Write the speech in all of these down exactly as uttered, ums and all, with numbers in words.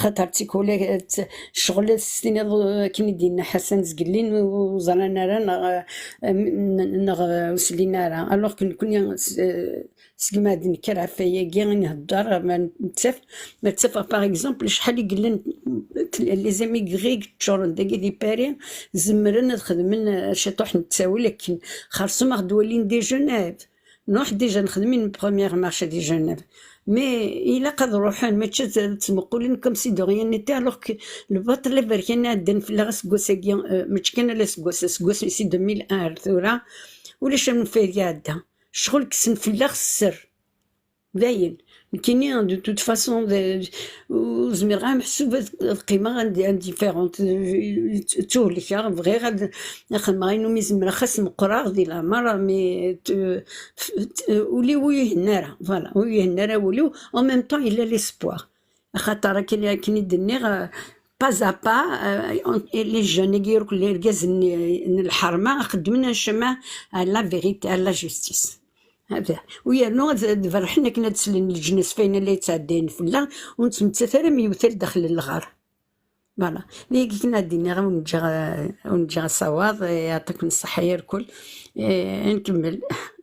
Xaṭer d tikwal, eh, t-, ccɣel s-tiniḍ, eh, akken i d-yenna Ḥasan zgelli, ur ẓran ara neɣ, eh, n-, neɣ, eh, ur slin ara. Alors que nekkni, eh, segmi ad d-nekker ɣef wayagi i nhedder, ma nettaf-, ma ttafeɣ, par exemple, acḥal i yellan les émigrés i yeččuren dagi di Paris, zemren ad xedmen, eh, ciṭuḥ n ttawil akken. Xerṣum ad ɣ-d-walin di Genève. Nruḥ déjà nexdem une première marche di Genève. Mais ilaq ad ruḥen, mačči ad ttmuqulen comme si de rien n'était, alors que lbaṭel aberkan iɛeddan fell-aɣ aseggas-agi, eh, mačči kan ala aseggas, aseggas si deux mille un ar tura, ulac anfad iɛedda. Ccɣel kksen fell-aɣ sser. Dayen. Nekkini, de toute façon, d-, ur zmireɣ ara meḥsub ad, ad qqimeɣ indi-, indifférente. Ttuhelkeɣ, bɣiɣ ad, ad xedmeɣ ayen umi zemreɣ, xas meqqreɣ di leɛmer, mais t-, t-, ul-iw ur yihenna ara. Voilà, ur yihenna ara wul-iw. En même temps, yella l'espoir. Axaṭer akken, akken i d-nniɣ, euh, pas à pas, euh, on-, les jeunes-agi, irgazen n, n lḥerma, xeddmen chemin à la vérité, à la justice. Hada. U yernu ad, ad berrḥen akken ad slen leǧnas f ayen la yettɛeddayen fell-aɣ, ur nettmettat ara mi yewtal daxel n lɣar. Voilà. D ayagi kan ad d-iniɣ, ur neǧǧiɣ, ur neǧǧiɣ asawaḍ, eh, yeɛṭiken ṣṣeḥḥa ya lkul. Eh, ad nkemmel.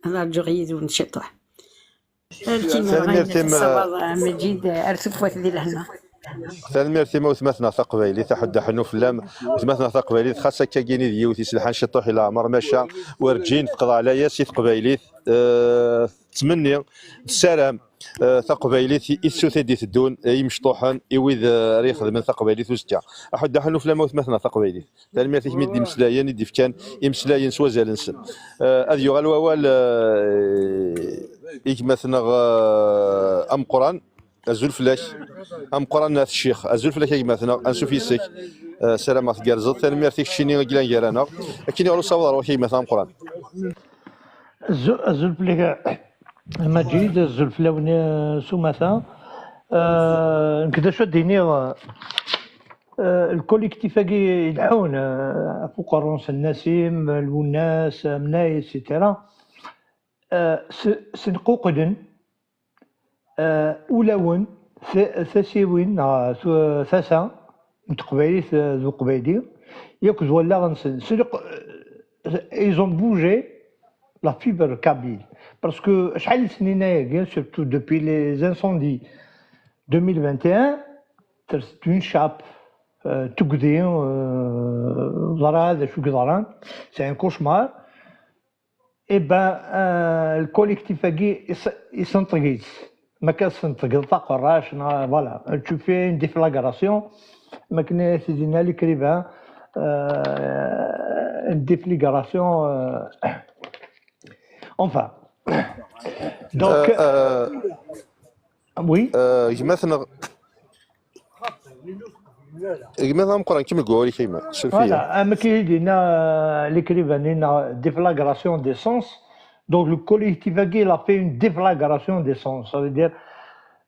Ad rǧuɣ yid-wen ciṭuḥ. Ar kima Tanemmirt-im, ɣayna tasawaḍ, eh, Maǧid, ar tufat di lehna. Tanemmirt-im a wetma-tneɣ taqbaylit, aḥuddu aḥennu fell-am. Wetma-tneɣ taqbaylit, xas akkagini d yiwet iselḥan ciṭuḥ i leɛmer, maca werǧin teqḍeɛ layas i teqbaylit. Eh, tettmenni, tessaram, eh, taqbaylit i, i tsuta i d-iteddun, eh, imecṭuḥen, i wid, eh, ara ixedmen taqbaylit uzekka. Aḥuddu aḥennu fell-am a wetma-tneɣ taqbaylit. Tanemmirt i kemm i d-imeslayen, i d-ifkan imeslayen s wazal-nsen. Eh, ad yuɣal wawal, eh, i gma-tneɣ, eh, ameqqran. Azul fell-ak. Ameqqran n At Ccix. Azul fell-ak a gma-tneɣ. Ansuf yes-k. Eh, ssarameɣ tgerrzeḍ. Tanemmirt i keččini i yellan gar-aneɣ. Akken i ɣer usawaḍ ɣer-k a gma-tneɣ ameqqran. Azul, azul fell-ak a Maǧid, azul fell-awen, eh, s umata. Eh, nekk d acu ad d-iniɣ, eh, lkolektif-agi ileḥḥun, eh, ɣef uqerru-nsen Nasim, Lwennas, Amnay, et cetera. Eh, s-, senquqlen, eh, ulawen, ta-, tasiwin, neɣ tu-, tasa n teqbaylit, eh, d uqbayli, yakk d wallaɣ-nsen. Senq-, eh, ils ont bougé la fibre kabyle. Parce que acḥal n snin ayagi, surtout depuis les incendies deux mille vingt et un, ters-d une chape, euh, tugdi, euh, ẓra d acu i yeḍran, c'est un cauchemar. Eh ben, euh, le collectif-agi, is-, isenṭeg-itt. Ma kan tsenṭgeḍ taqerract, neɣ, voilà, tu fais une déflagration. Ma kan i t-id-yenna l'écrivain, euh, une déflagration, euh, enfin. Donc, euh, euh, oui. Euh, gma-tneɣ, gma-tneɣ ameqqran, kemmel deg wawal-ik a gma. Suref-iyi. Voilà, am akken i d-yenna, euh, l'écrivain, yenna déflagration des sens. Donc, le collectif-agi, il a fait une déflagration des sens. Ça veut dire,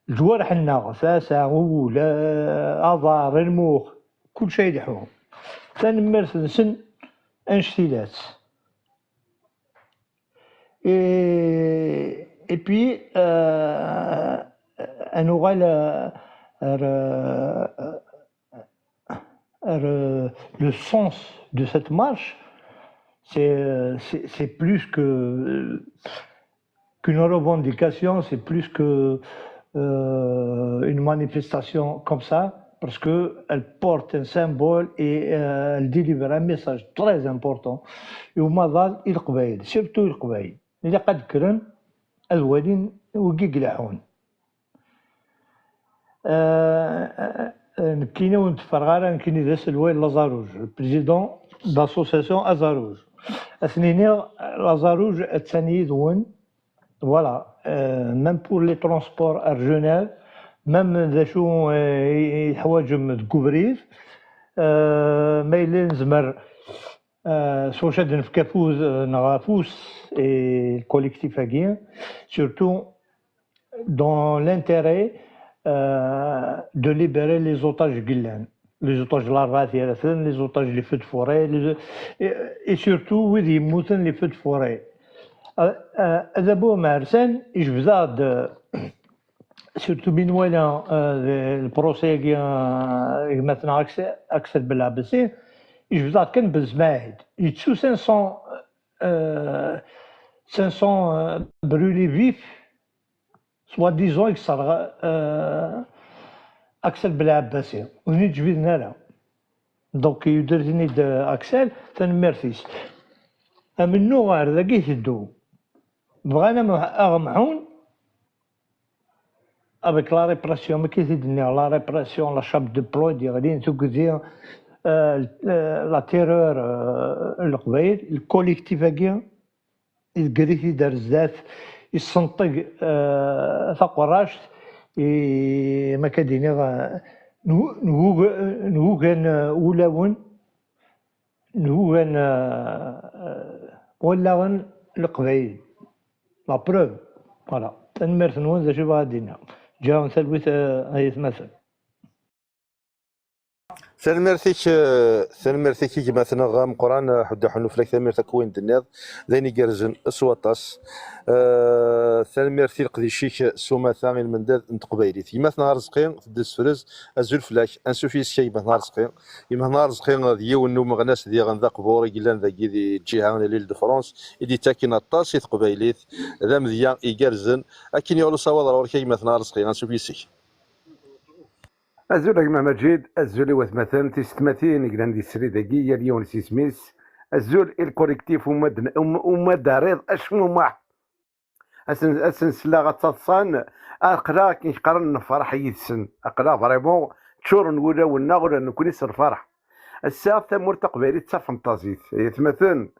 lǧuwareḥ-nneɣ, tasa, ul, euh, aḍar, lmux, kulci ileḥḥu. Tanemmirt-nsen, annect-ilat. Et, et puis, euh, ad nuɣal, euh, ar, euh, ar, euh, le sens de cette marche, c'est, euh, c'est, c'est plus que, euh, qu'une revendication, c'est plus que, euh, une manifestation comme ça, parce que elle porte un symbole et, euh, elle délivre un message très important. Et au Mazal, i Leqbayel, surtout i Leqbayel. Ilaq ad kkren ad walin wigi i ileḥḥun. Euh, euh, nekkini ur d-ffreɣ ara, nekkini d aselway n Lazarouge, le président d'association Azarouge. Ad sen-iniɣ, Lazarouge attan yid-wen. Voilà. Euh, même pour les transports à Genève, même d acu, euh, i, i teḥwaǧem deg ubrid, euh, ma yella nezmer, euh, s wacu ad nefk afud, euh, neɣ afus i le collectif-agi, surtout dans l'intérêt, euh, de libérer les otages i yellan. Les otages n Lerbaɛa Tiraten, les otages n les feux de forêt, les, et, et surtout wid yemmuten les feux de forêt. Euh, euh, Adabu Amersan, ijbed-aɣ-d, euh, Surtout mi nwala, euh, le procès-agi, euh, gma-tneɣ Axel, Axel Belɛebbasi, yejbed-aɣ-d kan Belzmaɛid. Yettu cinq cents, euh, cinq cents, euh, brûlés vifs, soi-disant, i yesserɣ, euh, Axel Belɛebbasi. Ur ten-id-ǧbiden ara. Donc, yudder-iten-id, euh, Axel, tanemmirt-is. Amennuɣ ar dagi iteddu. Bɣan am-, aɣ-mḥun, avec la répression, mi k-t-id-nniɣ, la répression, la chape de plomb i d-yeɣlin, tugdi, euh, euh, la terreur, euh, n Leqbayel, le collectif-agi, idegger-it-id ar zdat, yessenṭeg, euh, taqerract, i, ma akka d-iniɣ, euh, ngu-, nguga-, ngugan, euh, wulawen, ngugan, euh, euh, wallaɣen n Leqbayel. La preuve. Voilà. Tanemmirt-nwen, d acu i bɣiɣ ad d-iniɣ. Ǧǧiɣ-awen talwit, euh, ay atmaten. Tanemmirt-ik, eh, tanemmirt-ik i gma-tneɣ ameqqran, eh, Ḥuddu Ḥunnu Flak, tanemmirt akk wayen d-tenniḍ, d ayen igerrzen s waṭas. Eh, tanemmirt i leqdic-ik s umata i lmendad n teqbaylit. Gma-tneɣ Arezqi, tedda tefrez, azul fell-ak, ansuf yis-k a gma-tneɣ Arezqi. Gma-tneɣ Arezqi d yiwen n umeɣnas diɣen d aqbur i yellan dagi di lǧiha n l'Île de France, i d-yettakin aṭas i teqbaylit, d amedya igerrzen. Akken yuɣal usawaḍ ar ɣur-k a gma-tneɣ Arezqi, ansuf yis-k. Azul a gma Maǧid, azul i watmaten, tisetmatin i yellan di srid-agi, yal yiwen s yisem-is. Azul i lkolektif Umad, um-, Umad Ariḍ Acmumeḥ. Ad sen-, ad sen-sleɣ ad ttaḍsan, aql-aɣ akken qqaren nefreḥ yid-sen. Aql-aɣ vraiment ččuren wulawen-nneɣ ula d nekkni s lferḥ. Ass-a tamurt taqbaylit d tafenṭazit. Ay atmaten,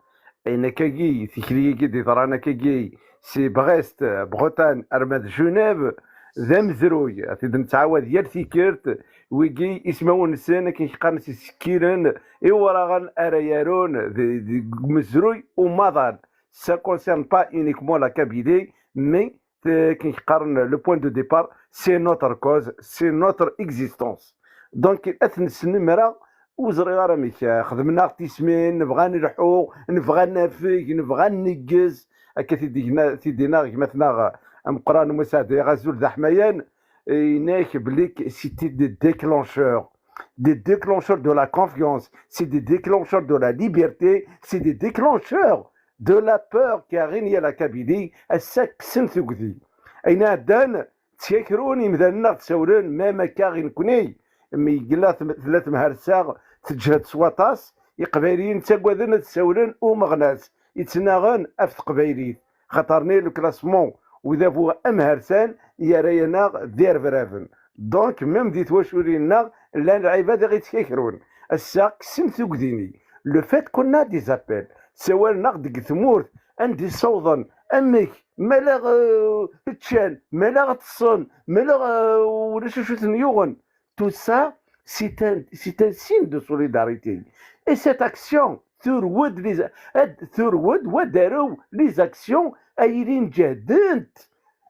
ayen akkagi, tikli-agi d-yeḍran akkagi si Brest, Bretagne, arma d Genève, d amezruy, ad t-id-nettɛawad yal tikkelt, wigi ismawen-nsen akken qqaren s isekkilen iwraɣen ara yarun d-, deg umezruy umaḍal. Ça concerne pas uniquement la Kabylie, mais, euh, akken qqaren, le point de départ, c'est notre cause, c'est notre existence. Donc, ad t-nesnemmer, ur ẓriɣ ara amek, eh, xedmen-aɣ tismin, nebɣa ad nelḥu, nebɣa ad nafeg, nebɣa ad neggez. Akka t-id-yenna, t-id-yenna gma-tneɣ ameqqran Musa Ɛeddi, azul d aḥmayan, eh, yenna-ak belli k-, c'est des déclencheurs, des déclencheurs de la confiance, c'est des déclencheurs de la liberté, c'est des déclencheurs de la peur qui a régné la Kabylie. Ass-a kksen tugdi. Ayen iɛeddan, ttkakrun imdanen ad ɣ-d-sawlen, même akka i nekni, mi yella tem-, tella temharsa teǧhed s waṭas, Iqbayliyen ttagaden ad sawlen umeɣnas, ittnaɣen ɣef teqbaylit, xaṭer-nni le classement udabu amharsan yerra-yaneɣ d irebraben. Donc, même di twaculin-nneɣ, llan lɛibad i ɣ-ittkakrun. Ass-a, kksen tugdi-nni. Le fait qu'on a des appels, ssawalen-aɣ-d deg tmurt, anda i ssawḍen, amek, ma la, euh, ččan, ma la ṭṭsen, ma la, euh, ulac acu ten-yuɣen. Tout ça, c'est un, c'est un signe de solidarité. Et cette action, turew-d les, ad-, turew-d, wa d-arew les actions ay ilin ǧehdent.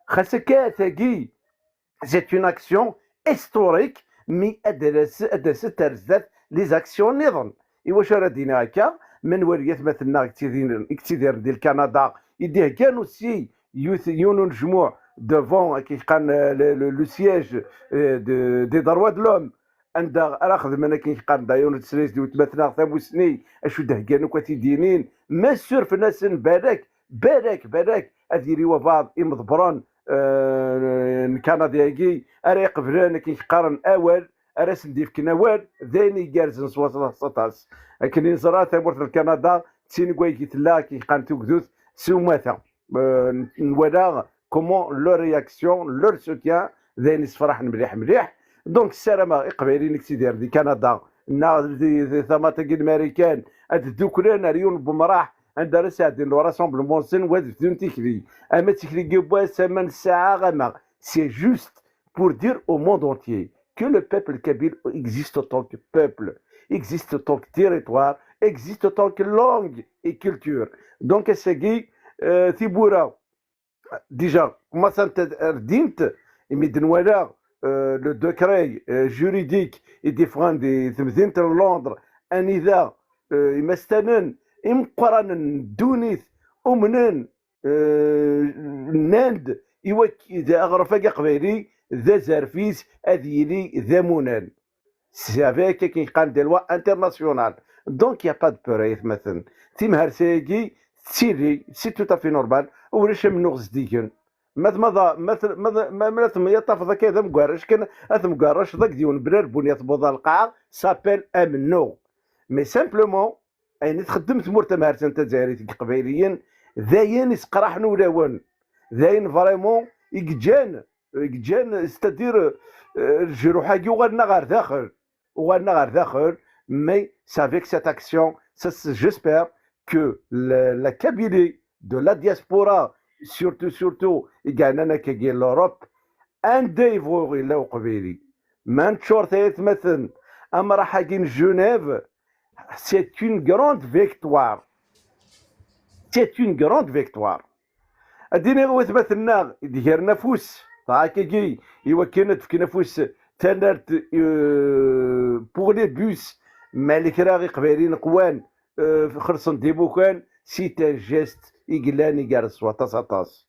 Xas akka, tagi, c'est une action historique, mais ad d-, ad d-, ad d-tas ar zdat les actions nniḍen. Iwacu ara d-iniɣ akka? Ma nwali atmaten-nneɣ i yettidiren, i yettidiren di Lkanada, i d-iheggan aussi yiwet, yiwen unejmuɛ devant, akken qqaren, euh, le, le, le siège, euh, de, des droits de l'homme, anda ara xedmen, akken qqaren, d'ailleurs, ur nesla di weltma-tneɣ tamussni, acu d-heggan akk ad t-id-yinin, ma ssurfen-asen, balak, balak, balak, ad yili wabaɛḍ imḍebbren, euh, n Kanada-agi, ara iqeblen, akken qqaren, awal, ara sen-d-ifken awal, d ayen igerrzen s waṭas, s waṭas. Akken i neẓra, tamurt n Kanada, d tin deg wayeg i tella, akken qqaren, tugdut s umata. Euh, nwala comment leur réaction, leur soutien, d ayen yessefraḥen mliḥ, mliḥ. Donc, ssarameɣ Iqbayliyen i yettidiren di Kanada, neɣ di, di tamaṭ-agi n Marikan, ad dduklen ar yiwen n wemraḥ, anda ara sɛeddin le rassemblement-nsen, wa ad bdun tikli. Ama d tikli n yiwwas, ama n ssaɛa, ama. C'est juste pour dire au monde entier que le peuple kabyle existe autant que peuple, existe autant que territoire, existe autant que langue et culture. Donc, ass-agi, euh, tiwwura, déjà, commencent ad rdint, imi d-nwala, euh, le décret, euh, juridique i d-iffɣen di temdint n Londres, anida, euh, imastanen imeqqranen n ddunit umnen, euh, nnan-d i wak-, d aɣref-agi aqbayli, d azerf-is ad yili d amunan. C'est avec akken yeqqaren des lois internationales. Donc, il y a pas de peur, ay atmaten. Timharsa-agi tettili, c'est tout à fait normal. Ulac amennuɣ zeddigen. Ma tmaḍa, ma t-, ma t-, ma, ma temyaṭṭafeḍ akka d amgarrac kan, ad temgarrac dak d yiwen bla lbunya tewweḍ ɣer lqaɛa, s'appelle amennuɣ. Mais simplement, ayen i txeddem tmurt tamhartant tazzayrit deg Iqbayliyen, d ayen isqraḥen ulawen. D ayen vraiment i yeǧǧan, i yeǧǧan, c'est-à-dire, euh, lejruḥ-agi uɣalen-aɣ ɣer daxel. Uɣalen-aɣ ɣer daxel, mais c'est avec cette action, ça, c'est, j'espère que la, la Kabylie de la diaspora, surtout, surtout, i yeɛnan akkagi l'Europe, anda yebɣu yella uqbayli. Ma neččur tayatmaten, amraḥ-agi n Genève, c'est une grande victoire. C'est une grande victoire. Ad d-iniɣ i watmaten-nneɣ i d-gren afus, ṭaɛakagi, i wakken ad d-fken afus tanalt, euh, pour les bus, ma yella kra iqbayliyen qwan, euh, xellṣen-d imukan, c'est un geste i yellan igerrez s waṭas aṭas.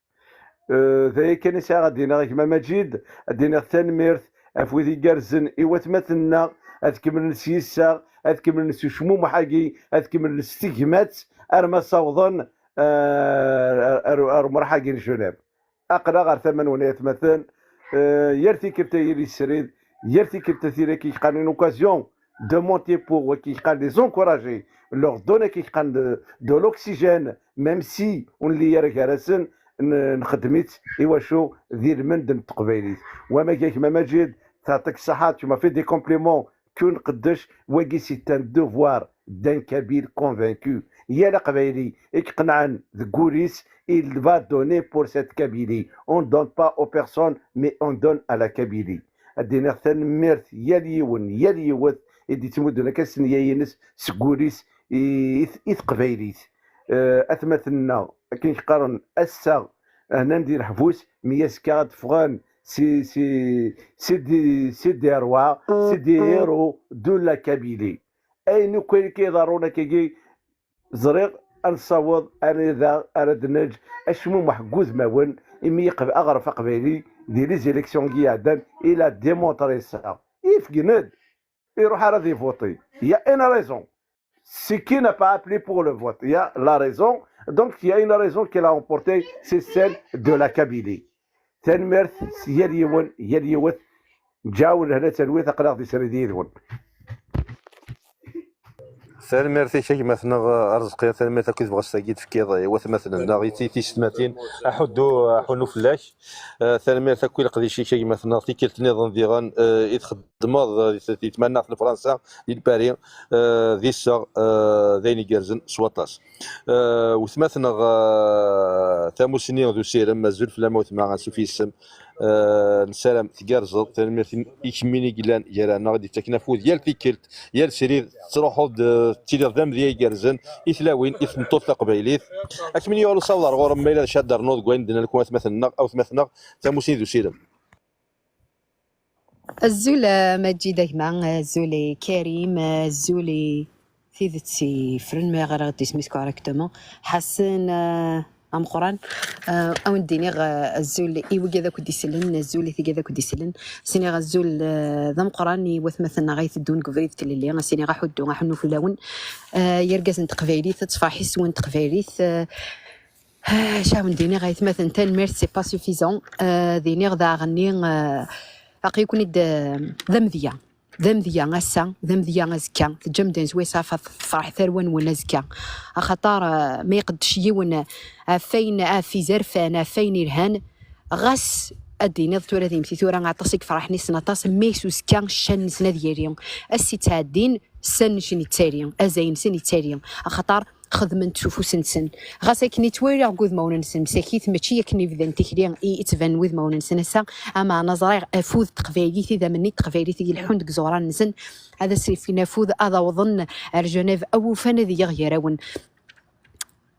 Euh, d aya kan i sɛiɣ ad d-iniɣ a gma Maǧid, ad d-iniɣ tanemmirt ɣef wid igerrzen i watmaten-nneɣ, ad kemmlen s yiseɣ, ad kemmlen s ucmumuḥ-agi, ad kemmlen s tegmat, arma ssawḍen, euh, ar, ar, ar umraḥ-agi n Genève. Aql-aɣ ɣer tama-nwen ay atmaten, euh, yal tikkelt ay yili srid, yal tikkelt a tili akken yeqqaren une occasion de monter pour wakken yeqqaren les encourager, leur donner akken yeqqaren de, de l'oxygène, même si ur nelli ara gar-asen, n-, nxeddem-itt i wacu d ilmend n teqbaylit. Wamagi a gma Maǧid, teɛṭik ṣṣeḥḥa, tu m'as fait des compliments, que nqeddec, wagi c'est un devoir d'un kabyle convaincu. Yal aqbayli i iqenɛen deg wul-is, il va donner pour cette Kabylie. On ne donne pas aux personnes, mais on donne à la Kabylie. Ad d-iniɣ tanemmirt yal yiwen, yal yiwet i d-yettmuddun akka s nniya-ines seg wul-is i, i, i teqbaylit. Eh, atmaten-nneɣ, akken i qqaren, ass-a hnan di leḥbus, mi azekka ad d-ffɣen, c'est, c'est, c'est des, c'est des rois, c'est des héros de la Kabylie. Ayen akk ay iḍerrun akkagi, ẓriɣ ad nessaweḍ anida ara d-neǧǧ acmumeḥ deg wudmawen, imi yeqb-, aɣref aqbayli di les élections i iɛeddan, il a démontré ça. Yefgen-d, iruḥ ara ad ivuṭi. Il y a une raison. C'est qui n'a pas appelé pour le vote. Il y a la raison. Donc, il y a une raison qu'elle a emporté, c'est celle de la Kabylie. Tanemmirt s yal yiwen, yal yiwet. Ǧaw lehna talwit, aql-aɣ di srid yid-wen. Tanemmirt-ik a gma-tneɣ Arezqi, tanemmirt akk i tebɣest-agi d-tefkiḍ i watmaten-nneɣ, i t-, i tiysetmatin, aḥuddu, aḥunnu fell-ak. Eh, tanemmirt akk i leqdic-ik a gma-tneɣ, tikkelt nniḍen diɣen, eh, i txeddmeḍ, eh, di, di tmanaɣt n Fransa, di Lpari, eh, d iseɣ, eh, d ayen igerrzen s waṭas. Eh, wetma-tneɣ, eh, tamusni d usirem, azul fell-am a wetma, ansuf yes-m. Eh, nessaram tgerrzeḍ, tanemmirt i kemmini i yellan gar-aneɣ, i d-yettaken afud yal tikkelt, yal srid, tettruḥuḍ-d, eh, tettiliḍ d amedya igerrzen i tlawin, i tmeṭṭut taqbaylit. Ad kem-ini-yuɣal usawaḍ ar ɣur-m, ma yella d acu ad d-ternuḍ deg wayen d-nnan akk watmaten-nneɣ, a watmaten-nneɣ, tamusni d usirem. Azul a Maǧid a gma, azul i Karim, azul i tidet i fren, ma ɣer d isem-is correctement, Ḥasen, eh, ameqqran. Eh, a wen-d-iniɣ, eh, azul i wigad akk d-isellen, azul i tigad akk d-isellen. Siniɣ azul, eh, d ameqqran i watmaten-nneɣ ay teddun deg ubrid n tlelli. Siniɣ aḥuddu, aḥunnu fell-awen. Eh, i yergazen n teqbaylit, ad tefreḥ yes-wen teqbaylit. Eh, Ah, acu ad wen-d-iniɣ, ay atmaten, tanemmirt, c'est pas suffisant. Euh, d-iniɣ daɣenni, euh, aql-iken-id, euh, d amedya. D amedya ass-a, d amedya azekka. Teǧǧam-d anezwi s ɣef tefreḥ tarwa-nwen azekka. Axaṭer, euh, ma iqeddec yiwen, euh, ɣef wayen, ɣef izerfan, ɣef wayen ilhan, ɣas ad d-tiniḍ tura d imti, tura aṭas i yefraḥen issen aṭas, mais s uzekka ccan-nsen ad yali. Ass yettɛeddin, ssan-nsen yettali, azay-nsen yettali. Axaṭer xedmen-t s ufus-nsen. Ɣas akken i ttwaliɣ deg wudmawen-nsen msakit, mačči akken i bdan tikli i, i ttbanen wudmawen-nsen ass-a, ameɛna ẓriɣ afud n teqbaylit, idammen n teqbaylit i ileḥḥun deg iẓuran-nsen, ad as-ifken afud, ad awḍen ar Genève, awufan ad iliɣ gar-awen.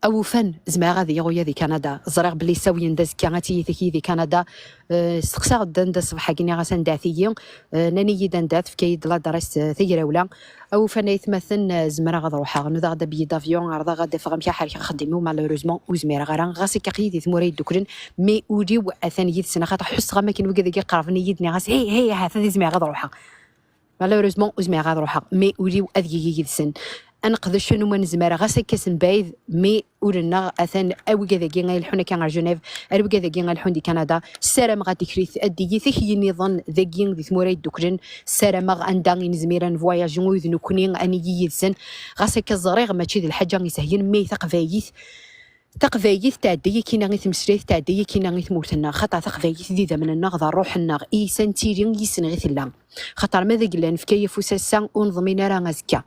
Awufan, zemreɣ ad iliɣ uya di Kanada. Ẓriɣ belli ssawyen-d azekka ad tili tagi di Kanada. Eh, steqsaɣ-d anda ṣṣbeḥ-agi, nniɣ-as anda-t-iyi. Eh, nnan-iyi-d anda, tefka-yi-d l'adresse, eh, tagrawla. Awufan, aytmaten, eh, zemreɣ ad ruḥeɣ. Nudaɣ-d abiyi d'avion, ɛerḍeɣ ad d-afeɣ amek ad ḥerkeɣ axeddim-iw, malheureusement ur zmireɣ ara. Ɣas akka aql-iyi di tmura yedduklen, mais ul-iw atan yid-sen, axaṭer ḥusseɣ am akken wigad-agi qerben-iyi-d, nniɣ-as hey, hey, ahat ad zmireɣ ad ruḥeɣ. Malheureusement ur zmireɣ ad ruḥeɣ, mais ul-iw ad yili yid-sen. Ad neqdec anuma nezmer, ɣas akka s mebɛid, mais ul-nneɣ atan ar wigad-agi ay ileḥḥun akka ɣer Genève, ar wigad-agi ay ileḥḥun di Kanada. Ssarameɣ ad d-tikli, ad d-tili tikli nniḍen dagi di tmura yedduklen. Ssarameɣ anda i nezmir ad nvoyaji u d nekkni ad nili yid-sen. Ɣas akka ẓriɣ mačči d lḥaǧa isehlen, mais taqbaylit, taqbaylit tɛedda yakkin i tmeslayt, tɛedda yakkin i tmurt-nneɣ, xaṭer taqbaylit d idammen-nneɣ, d ṛṛuḥ-nneɣ, i s-nettili, yis-neɣ i tella. Xaṭer ma d agella nefka afus ass-a, ur neḍmin ara azekka.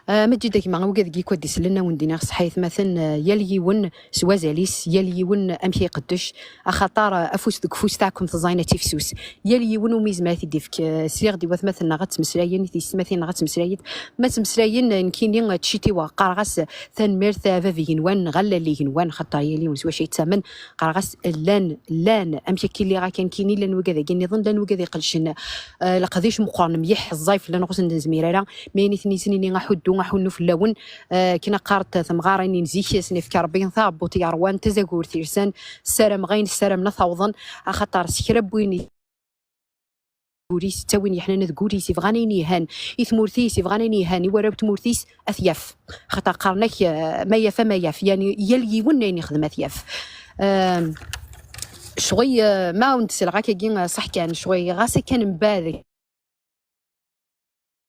Ah, Maǧid a gma, wigad-agi akk ad d-isellen, a wen-d-iniɣ ṣṣeḥḥa aytmaten, ah, yal yiwen s wazal-is, yal yiwen amek i iqeddec, axaṭer, ah, afus deg ufus taɛkemt ẓẓayen ad tifsus. Yal yiwen umi yezmer ad t-id-ifk. Ah, sliɣ-d i watmaten-nneɣ ad ttmeslayen, i teysetmatin-nneɣ ad ttmeslayen. Ma ttmeslayen, ah, nekkini, ah, ttcitiweɣ, qqareɣ-as, ah, tanemmirt a bab igenwan, neɣ a lalla igenwan, xaṭer yal yiwen s wacu yettamen. Qqareɣ-as llan, llan, amek akka i lliɣ akka nekkini, llan wigad-agi nniḍen, llan wigad iqeddcen, eh, leqdic meqqren mliḥ, ẓẓay fell-aneɣ, ur sen-nezmir ara, mi ayen i ten-yesnini aḥuddu, aḥunnu fell-awen, eh, akken a qqarent temɣarin n zik, ad sen-ifk Rebbi taɛebbuḍt yerwan, tazagurt yersan, ssarameɣ ayen ssaramen ad t-awḍen, axaṭer s kra n win i ur-is, ttawin yeḥnan deg ul-is, ibɣan ayen yelhan i tmurt-is, ibɣan ayen yelhan i warraw n tmurt-is, ad t-yaf. Xaṭer qqaren-ak, eh, ma yaf, ma yaf, yani yal yiwen ayen ixdem ad t-yaf. Ehm, ccɣel, eh, ma wen-d-selleɣ akkagi, eh, ṣaḥ kan, ccɣel ɣas akken mbaɛd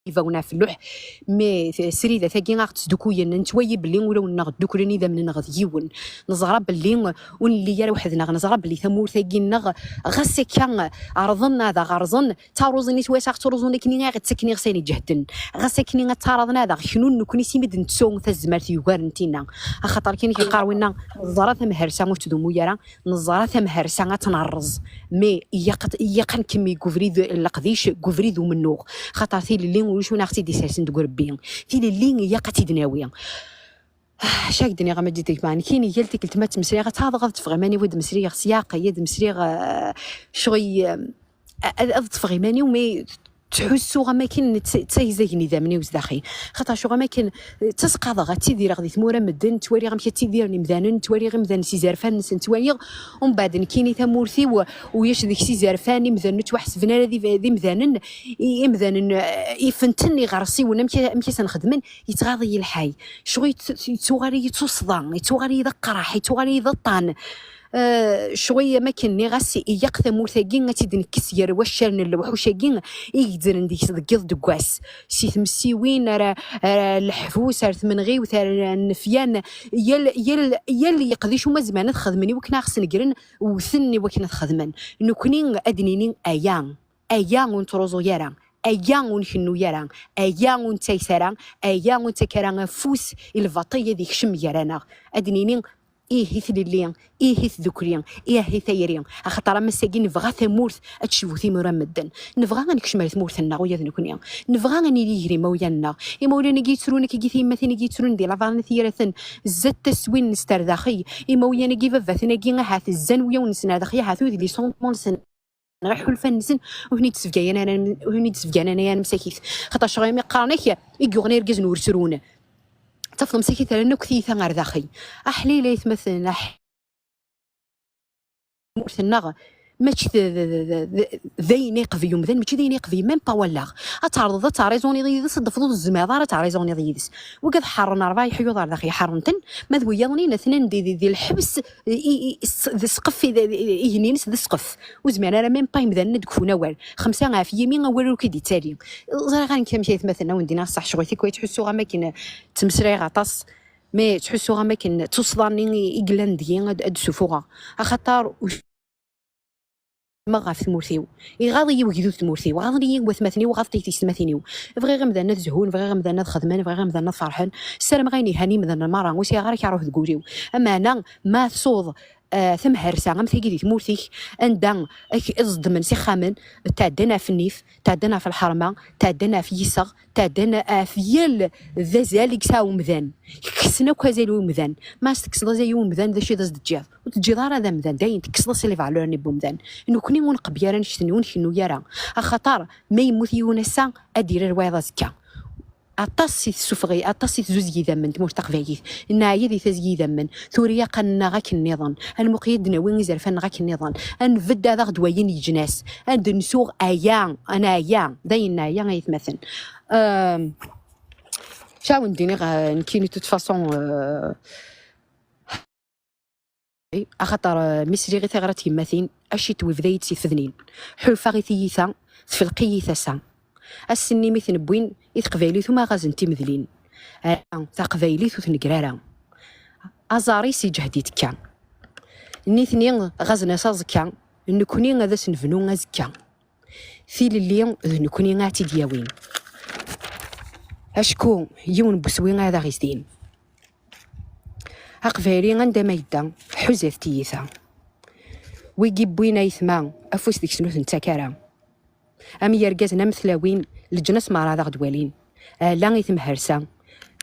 ibawen ɣef lluḥ, mais t-, srida tagi a ɣ-ttdukuyen, nettwali belli ulawen-nneɣ dduklen, idammen-nneɣ d yiwen. Neẓra belli ur nelli ara weḥd-neɣ, neẓra belli tamurt-agi-nneɣ ɣas akka ɛerḍen ad aɣ-rẓen, ttaruẓin i twayeṣ aɣ-ttruẓun akken i aɣ-ttaken iɣsan iǧehden. Ɣas akken i ad ttaraḍen ad aɣ-knun nekkni s imi d-nettu tazmert yugaren tinna. Axaṭer kan i k-yeqqar winna, neẓra tamhersa ur ttdumu ara, neẓra tamhersa ad tt-nerreẓ. Mais ilaq ad, ilaq ad nkemmel deg ubrid n leqdic, deg ubrid umennuɣ. Xaṭer tilelli ulac win aɣ-tt-id-isersen deg urebbi. Tilelli ilaq ad tt-id-nawi. Ah, acu ak-d-nniɣ a Maǧid a gma, nekkini yal tikkelt ma ttmeslayeɣ, ad ttaɛḍeɣ ad ṭṭfeɣ iman-iw ad d-mesliɣ s yaɛqel, ad d-mesliɣ, eh, ccɣel, eh, ad, ad ṭṭfeɣ iman-iw, mais ttḥussuɣ am akken tt-, ttayzagen idammen-iw zdaxel. Xaṭer ccɣel am akken, eh, ttaseqaḍeɣ, ad ttidireɣ di tmura n medden, ttwaliɣ amek ad ttidiren imdanen, ttwaliɣ imdanen s izerfan-nsen, ttwaliɣ, umbeɛd nekkini tamurt-iw, ulac deg-s izerfan, imdanen ur ttwaḥesben ara d, d imdanen, i-, imdanen, eh, ifenten, iɣersiwen, amek, amek i sen-xedmen, yettɣaḍ-iyi lḥal. Ccɣel yett-, yettuɣal-iyi d tuṣḍa, yettuɣal-iyi d aqraḥ, yettuɣal-iyi d aṭṭan. Eh, ccɣel am akken nniɣ-as, ilaq tamurt-agi ad tt-id-nekkes gar waccaren n lewḥuc-agi i yeddren deg-s deg yiḍ deg wass. Si tmessiwin ara, ara leḥbus, ar tmenɣiwt, ar nnefyan, yal, yal, yal yeqdic uma zemren ad xedmen i wakken ad ɣ-snegren, wten i wakken ad xedmen. Nekkni ad d-nini aya. Aya ur nettruẓu ara, aya ur nkennu ara, aya ur nettayes ara, aya ur nettak ara afus i lbaṭel ad ikcem gar-aneɣ. Ad d-nini, ih i tlelli, ih i tdukli, ih i tayri, axaṭer am ass-agi nebɣa tamurt ad tecbu timura n medden. Nebɣa ad nekcem ar tmurt-nneɣ ula d nekkni. Nebɣa ad nili gar imawlan-nneɣ. Imawlan-agi yettrun akkagi, tiyemmatin-agi yettrun di laḍar n at yiraten, zzat taswin-nnes ar daxel. Imawlan-agi, ibabaten-agi, ahat zzan wulawen-nsen ar daxel, ahat ur d les sentiments-nsen. Neɣ iḥulfan-nsen ur ten-id-sbeggan ara, ur ten-id-sbeggan ara msakit. Xaṭer ccɣel imi qqaren-ak i yuɣen irgazen ur ttrun. Tafeḍ msakit rran akk tiyita ɣer daxel. Aḥlil aytmaten, aḥ-, tmurt-nneɣ mačči d, d, d, d, d ayen iqbel umdan, mačči d ayen iqbel, même pas wallaɣ. Ad tɛerḍeḍ ad tɛriẓuniḍ yid-s, ad d-tafeḍ ur tezmireḍ ara ad tɛriẓuniḍ yid-s. Wigad ḥerren ṛebɛa iḥyuḍ ar daxel, ḥerren-ten, ma d wiyaḍ-nni atnan di, di, di lḥebs, i, i, s-, d ssqef, i, i, igenni-ines d ssqef. Ur zmiren ara même pas imdanen ad d-kfun awal. Xemsa ɣef yimi awal ur k-id-ittali. Ẓriɣ ara nekk amek aytmaten a wen-d-iniɣ ṣṣeḥ, ccɣel tikwal ttḥussuɣ am akken ttmeslayeɣ aṭas, mais ttḥussuɣ am akken d tuṣḍa-nni i, i yellan deg-i ad, ad d-ssufuɣeɣ. Axaṭer ur xedmeɣ ɣef tmurt-iw. Iɣaḍ-iyi wegdud tmurt-iw, ɣaḍen-iyi watmaten-iw, ɣaḍent-iyi tiyessetmatin-iw. Bɣiɣ imdanen ad zhun, bɣiɣ imdanen ad xedmen, bɣiɣ imdanen ad ferḥen. Ssarameɣ ayen yelhan i yimdanen merra, ur sɛiɣ ara karuh deg wul-iw. Ameɛna ma tsuḍ ah, tamhersa am tagi di tmurt-ik, anda ak-, ẓeddmen s ixxamen, tɛeddan ɣef nnif, tɛeddan ɣef lḥerma, tɛeddan ɣef yiseɣ, tɛeddan ɣef yal d azal i yesɛa umdan. Kksen akk azal i umdan. Ma as-tekkseḍ azal i umdan, d acu i d as-d-teǧǧiḍ? Ur teǧǧiḍ ara d amdan, dayen tekkseḍ-as les valeurs-nni n umdan. Nekni ur nqebbel ara annect-nni, ur nkennu ara. Axaṭer ma yemmut yiwen ass-a, ad d-irr wayeḍ azekka. Aṭas i tessufeɣ, aṭas i tzuzeg idammen tmurt taqbaylit. Neɛya di tazgi idammen. Tura ilaq ad nnaɣ akken nniḍen. Ad nmuqel ad d-nawi izerfan-nneɣ akken nniḍen. Ad nbedd ad aɣ-d-wayin leǧnas. Ad d-nsuɣ aya, ad neɛya. Dayen neɛya, ay atmaten. Ehm, Cawen d-iniɣ, eh, nekkini, de toute façon, eh, axaṭer, eh, mi sliɣ i tiɣra n tyemmatin, acu i d-tewwi bda-yi-d si tfednin. Ḥulfaɣ i tiyita, tfelq-iyi tasa. Ass-nni mi ten-wwin, i teqbaylit uma ɣazent timedlin. Ala, taqbaylit ur tnegger ara. Aẓar-is iǧhed itekka. Nitni ɣazen-as aẓekka, nekkni ad as-nebnu azekka. Tilelli d nekkni ad tt-id-yawin. Acku yiwen n uswi ad aɣ-izdin. Aqbayli anda ma yedda, ḥuzat tiyita. Wigi wwin ayetma, afus deg-sen ur t-nettak ara. Am yergazen am tlawin, leǧnas merra ad aɣ-d-walin. Ala i temhersa,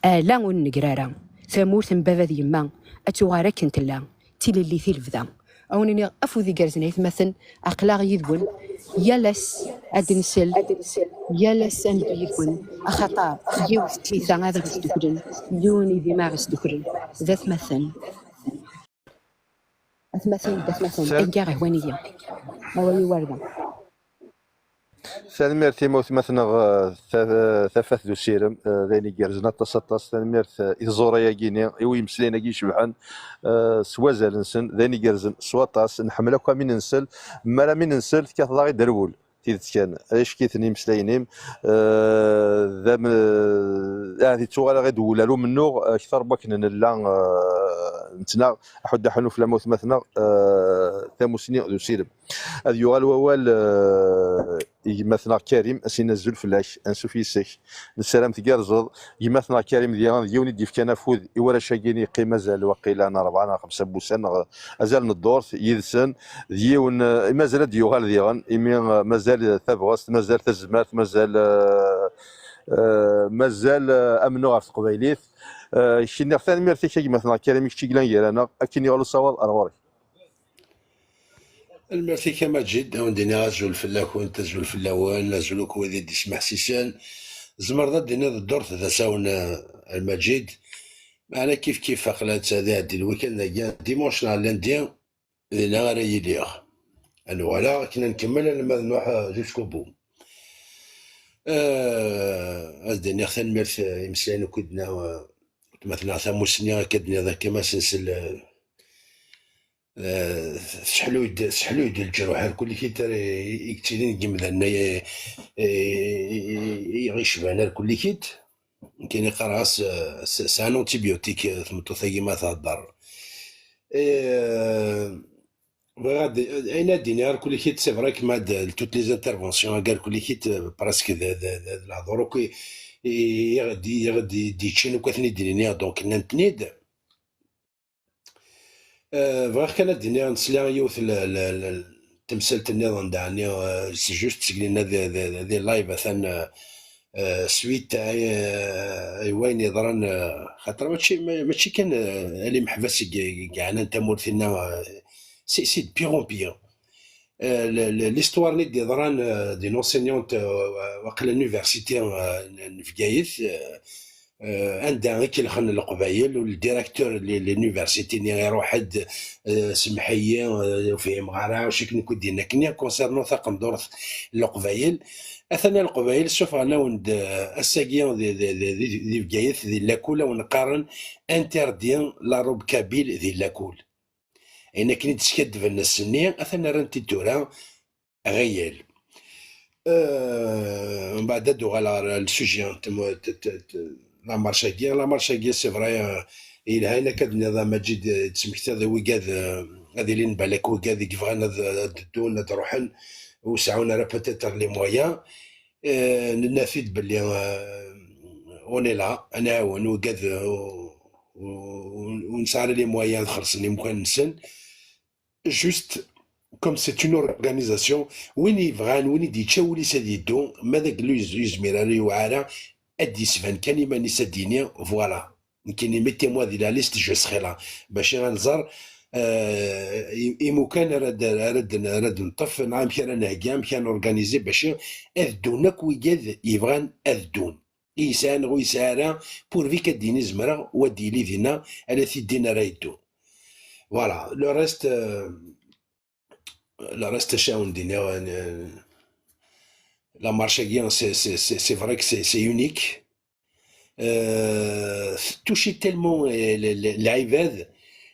ala ur negger ara. Tamurt n baba d yemma, ad tuɣal akken tella, d tilellit i lebda. A wen-iniɣ afud igerrzen ay atmaten, aql-aɣ yid-wen, yal ass ad d-nsel, yal ass ad neddu yid-wen, axaṭer yiwet n tiyita ad aɣ-isduklen, yiwen n idim ad aɣ-isduklen, d atmaten. Atmaten, d atmaten, Sal- anga ihwan-iyi. Awal iwarda. Tanemmirt i ma utmaten-nneɣ, eh, ta-, tafat d usirem, eh, d ayen igerrzen aṭas, aṭas. Tanemmirt, eh, i tẓuri-agi-ni, i uyemeslayen-agi icebḥen, eh, s wazal-nsen, d ayen igerrzen s waṭas. Nḥemmel akk amin nsel, mi ara min nsel, tekkateḍ-aɣ-id rwel. Tidet kan, acki-ten imeslayen-im, eh, d am-, eh, ahat yettuɣal-aɣ-id wul ar umennuɣ, eh, akter n wakken nella, eh, nettnaɣ, aḥuddu aḥunnu fell-am a utmaten-nneɣ, eh, tamusni d usirem. Ad yuɣal wawal, eh, i gma-tneɣ Karim, ad s-inin azul fell-ak, ansuf yis-k. Nessaram tgerrzeḍ. Gma-tneɣ Karim diɣen d yiwen i d-yefkan afud i warrac-agi-ni, yeqqim azal waqila n rebɛa neɣ xemsa n wussan, neɣ azal n ddurt yid-sen. D yiwen, eh, mazal ad d-yuɣal diɣen, imi, eh, mazal tabɣest, mazal tazmert, mazal, eh, eh, mazal, eh, amennuɣ ɣef teqbaylit. Eh, k-nniɣ tanemmirt-ik a gma-tneɣ Karim, i kečč i yellan gar-aneɣ, akken yuɣal usawaḍ ar ɣur-k. Tanemmirt-ik a Maǧid, a wen-d-iniɣ azul fell-akent, azul fell-awen, azul akk wid i d-ismeḥsisen. Tzemreḍ ad d-tiniḍ ddurt d asawen, a, a Maǧid. Meɛna kif kif aql-aɣ ad iɛeddi lwikan-agi, dimanche neɣ lundi, dinna ara yiliɣ. Ad nuɣal akken ad nkemmel alma d nruḥ, a, jusqu'au bout. A, ad d-iniɣ tanemmirt, a, imeslayen akk i d-nna, a, ma tella tamusni akka d-nniḍ akka ma s-nsel, a, Eh, tesseḥluy-d, tesseḥluy-d leǧruḥ ar kulli kit ara i, i yettilin deg yimdanen-a, i, i, i, i ɣ-icban ar kulli kit. Nekkini qqareɣ-as, eh, s-, c'est un antibiotique, eh, tmeṭṭut-agi ma thedder. Eh, bɣiɣ ad, ayen ad d-iniɣ ar kulli kit, c'est vrai que ma d, toutes les interventions, ar kulli kit, eh, presque d, d, d, d lehdur akk i, i, i ɣ-d-, i ɣ-d-yeččan akk ad ten-id-nini, donc nnan-ten-id. Eh, bɣiɣ kan ad d-iniɣ, nesla yiwet l-, l-, l-, temsalt nniḍen, daɛni, eh, s-, juste seg dinna di, di, di live, atan, eh, eh, suite ay, eh, ay wayen yeḍran, eh, xaṭer mačči, ma-, mačči kan, eh, ala imeḥbas i ye-, i yeɛnan tamurt-inna, eh, c'est, c'est de pire en pire. Eh, le-, le-, l'histoire-nni d-yeḍran, eh, d'une enseignante, eh, waqila l'université, eh, n, n Bgayet, eh, eh, anda i k-lxen Leqbayel, u le directeur n, n l'université-nni iruḥ-d, eh, semmeḥ-iyi, eh, ur fhimeɣ ara, acu akken i k-id-yenna akken concernant taqendurt n Leqbayel. Atan a Leqbayel, ssufɣen-awen-d, eh, ass-agi di, di, di, di, di Bgayet, di lakul, a wen-qqaren interdit la robe kabyle di lakul. Ayen akken i d-skaddben ass-nni, atan rran-t-id tura ɣiyal. Euh, mbeɛd ad d-uɣaleɣ ɣer le sujet n tem-, t-, t-, t-, la marche-agi. La marche-agi, c'est vrai, euh, yelha ayen akka d-tenniḍ a Maǧid, euh, d-tesmektiḍ i wigad, euh, ad ilin balak wigad i yebɣan ad, ad ddun, ad ruḥen, ur seɛɛun ara peut-être les moyens. Euh, nenna-t-id belli, euh, on est là, ad nɛawen wigad, euh, ur, ur, ur nesɛi ara les moyens ad xellṣen imukan-nsen. juste comme c'est une organisation, win yebɣan, win i d-yečča wul-is ad yeddu, ma d agellel ur yezmir ara, yuɛer ara, ad d-yesban kan iman-is, ad d-yini, voilà, nekkini, mettez-moi di la liste, je serai là. Bac ad nẓer, euh, i-, imukan ara d-, ara d-, ara d-neṭṭef, neɣ amek ara nheggi, amek ara norganiser, bac ad ddun akk wigad yebɣan ad ddun. I yesɛa neɣ ur yesɛi ara, pourvu qu'ad d-yini zemreɣ, u ad d-yili dinna, ala tiddin ara yeddun. Voilà, le reste, euh, le reste, acu ara wen-d-iniɣ, euh, la marche-agi, c'est, c'est, c'est, c'est vrai que c'est, c'est unique. Euh, toucher tellement, euh, le, le, lɛibad,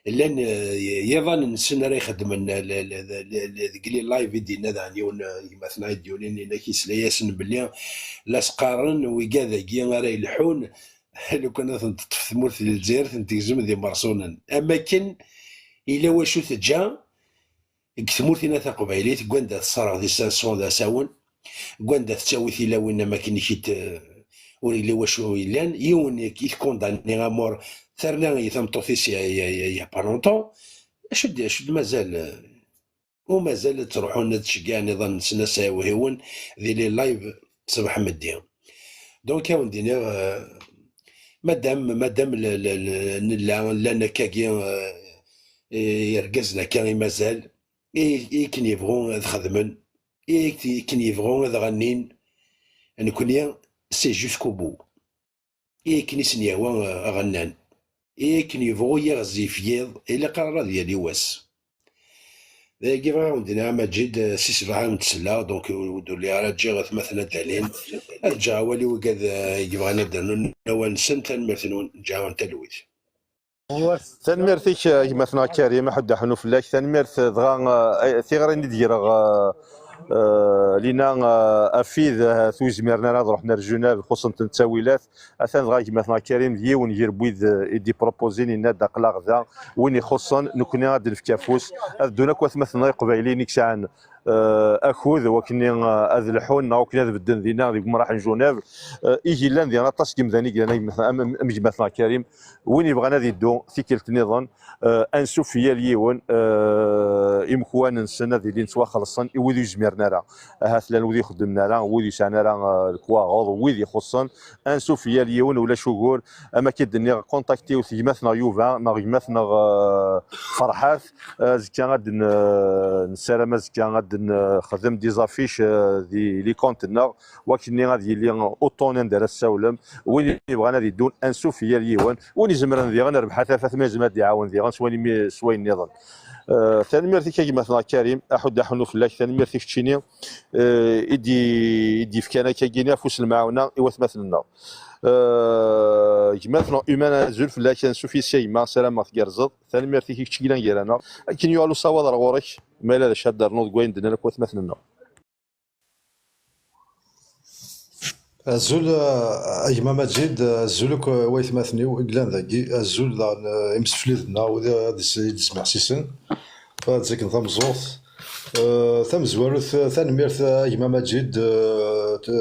llan, euh, yiḍan-nsen ara ixeddmen, le, le, le, le, deg les lives i d-yenna daɣen yiwen, euh, gma-tneɣ i d-yulin, yenna-k yesla-yasen belli la s-qqaren wigad-agi ara yelḥun, lukan ad ten-teṭṭef tmurt n Lezzayer, ten-tegzem d imerṣunen. Am akken yella wacu teǧǧa deg tmurt-ina taqbaylit, deg wanda tesserɣ di cinq cents d asawen, deg wanda tettawi tilawin am akken i k-id-, ur yelli wacu yellan, yiwen i t-condamné à mort, terna i tameṭṭut-is il y a, il y a, il y a pas longtemps. Acu d, acu d mazal, u mazal ad ttruḥun ad ceggɛen iḍan-nsen, ad sɛiwhiwen di les lives ṣṣbeḥ meddi. Donc, ad wen-d-iniɣ, euh, madame, madame, le, le, le, nella, llan akkagi, euh, irgazen akka i mazal, i, i akken yebɣu ad xedmen, i akken yebɣu ad ɣennin, nekkni, c'est jusqu'au bout. I akken i sen-yehwa, euh, ɣennan. I akken yebɣu yiɣzif yiḍ, ilaq ara ad yali wass. D ayagi bɣiɣ ad wen-d-iniɣ a Maǧid, euh, si ṣṣbeḥ ad wen-d-selleɣ, donc ur d-uliɣ ara, ǧǧiɣ atmaten ad d-alin. Ad ǧǧeɣ awal i wigad, euh, i yebɣan ad d-rnun awal-nsen, tanemmirt-nwen, ǧǧiɣ-awen talwit. Tanemmirt-ik, a gma-tneɣ Karim, aḥuddu aḥunnu fell-ak. Tanemmirt, dɣa, eh, tiɣri-nni d-greɣ, eh, eh, Lina, eh, Afid, eh, ur zmiren ara ad ruḥen ar Junab, xuṣṣen-ten ttawilat. Atan dɣa gma-tneɣ Karim d yiwen gar wid, eh, i d-ipropozin, yenna-d aql-aɣ da, win ixuṣṣen, nekkni ad d-nefk afus, ad ddun akk watmaten-nneɣ iqbayliyen i yesɛan eh, akud, wakken, eh, ad lḥun, neɣ wakken ad bedden dinna deg umraḥ n Junab. Eh, i yellan diɣen aṭas n yimdanen i yellan am, am, am gma-tneɣ Karim. Win yebɣan ad yeddu tikkelt nniḍen, eh, ansuf i yal yiwen, eh, imekwan-nsen ad ilin ttwaxelṣen i wid ur yezmiren ara. Ahat llan wid ixeddmen ara, wid yesɛan ara, eh, lekwaɣeḍ, wid ixuṣṣen, ansuf i yal yiwen, ulac ugur. Am akka i d-nniɣ, contactiwt gma-tneɣ Yuba neɣ gma-tneɣ, eh, Ferḥat. Azekka ad n-, nessaram azekka ad nexdem des affiches, eh, di les comptes-nneɣ, wakken-nni ad yili uṭṭun anda ara tessawlem. Win yebɣan ad iddun, ansuf i yal yiwen. Win izemren diɣen, rbeḥ a tafat, ma yezmer ad iɛawen diɣen s wayen, s wayen nniḍen. Eh, tanemmirt-ik a gma-tneɣ Karim, aḥuddu aḥunnu fell-ak, tanemmirt i keččini, eh, i d-, i d-yefkan akkagini afus n lemɛawna i watmaten-nneɣ. Eh, gma-tneɣ Uman, azul fell-ak, ansuf yes-s a gma, sarameɣ tgerrzeḍ. Tanemmirt-ik i kečč i yellan gar-aneɣ. Akken yuɣal usawaḍ ar ɣur-k, ma yella d acu ad d-ternuḍ deg wayen d-nnan akk watmaten-nneɣ. Azul, eh, a gma Maǧid, eh, azul akk, eh, waytmaten-iw i yellan dagi, azul daɣen, eh, imsefliden-nneɣ, wid ad is-, i d-ismeḥsisen. Ad ttaken tameẓẓuɣt. Eh, tamezwarut, eh, tanemmirt, eh, a gma Maǧid, eh, t-,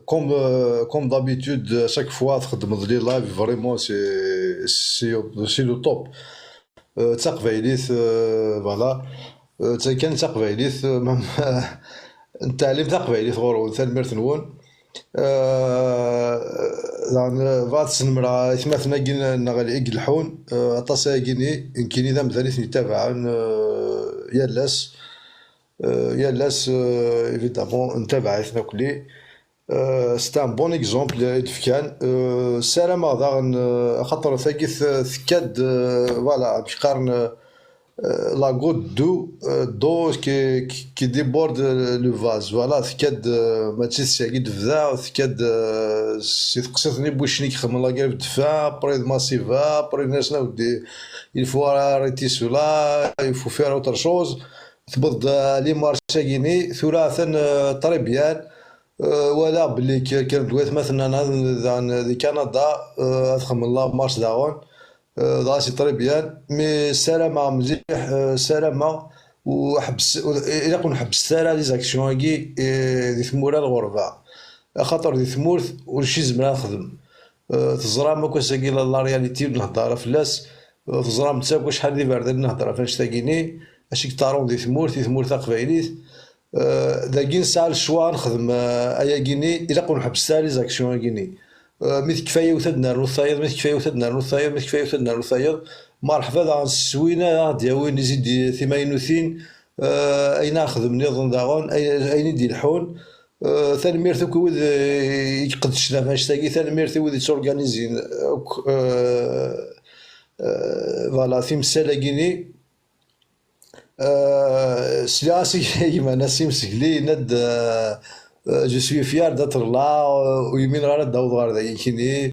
comme, eh, comme d'habitude, à chaque fois txeddmeḍ les lives, vraiment, c'est, c'est, c'est le top. Eh, d taqbaylit, eh, voilà. Eh, d takan d taqbaylit, eh, ma, ma, nettɛellim taqbaylit ɣur-wen, tanemmirt-nwen. Eh, daɣen, eh, bɣiɣ ad snemreɣ aytmaten-agi n-, neɣ i ileḥḥun, eh, aṭas-agi-ni, nekkini d amdan i ten-yettabaɛen, eh, yal ass. Eh, yal ass, eh, évidemment, nettabaɛ-iten akk-nni. Euh, c'est un bon exemple i d-fkan. Euh, ssarameɣ daɣen, euh, axaṭer tagi t-, tekka-d, euh, voilà, amek qqaren, euh, la goutte d'eau, euh, d'eau qui, qui, qui déborde le vase. Voilà, tekka-d, euh, mačči d seg i d-tebda, tekka-d, euh, si teqsiṭ-nni n wuccen i ixedmen la grève de faim, après d Massiva, après d-nnan-as, il faut arrêter cela, il faut faire autre chose. Tewweḍ-d, euh, les marches-agi-ni, tura atan, euh, très bien. Euh, walaɣ belli k-, kra n waytmaten-nneɣ daɣen di Kanada, euh, ad xedmen la marche daɣen. Euh, dɣa c'est très bien, mais ssarameɣ mliḥ, euh, ssarameɣ ur ḥebbes-, ur, ilaq ur nḥebbset ara les actions-agi, euh, di tmura n lɣerba. Axaṭer di tmurt ulac i zemreɣ ad nexdem. Euh, teẓram akk ass-agi la, la réalité ur nhedder ara fell-as. Euh, teẓram-tt akk acḥal d iberdan i nhedder ɣef annect-agi-ni. acu i yeṭṭarun di tmurt, di tmurt taqbaylit. Euh, dagi nesɛa lecwa ad nexdem, euh, ayagi-nni, ilaq ur nḥebbes ara les actions-agi-nni. Euh, mi tekfa yiwet ad nernu tayeḍ, mi tekfa yiwet ad nernu tayeḍ, mi tekfa yiwet ad nernu tayeḍ. Merḥba daɣen s win ara ɣ-d-yawin les idées timaynutin, euh, ayen ara xedmen nniḍen daɣen, ay-, ayen i d-ileḥḥun. Euh, tanemmirt akk i wid, euh, i iqeddcen ɣef annect-agi, tanemmirt i wid yetturganizin akk, euh, euh, voilà, timsal-agi-nni. Euh, sliɣ-as i gma Nassim Segli, yenna-d, euh, euh, je suis fier d'être là, euh, ur yumineɣ ara ad d-awḍeɣ ɣer dagi-kini.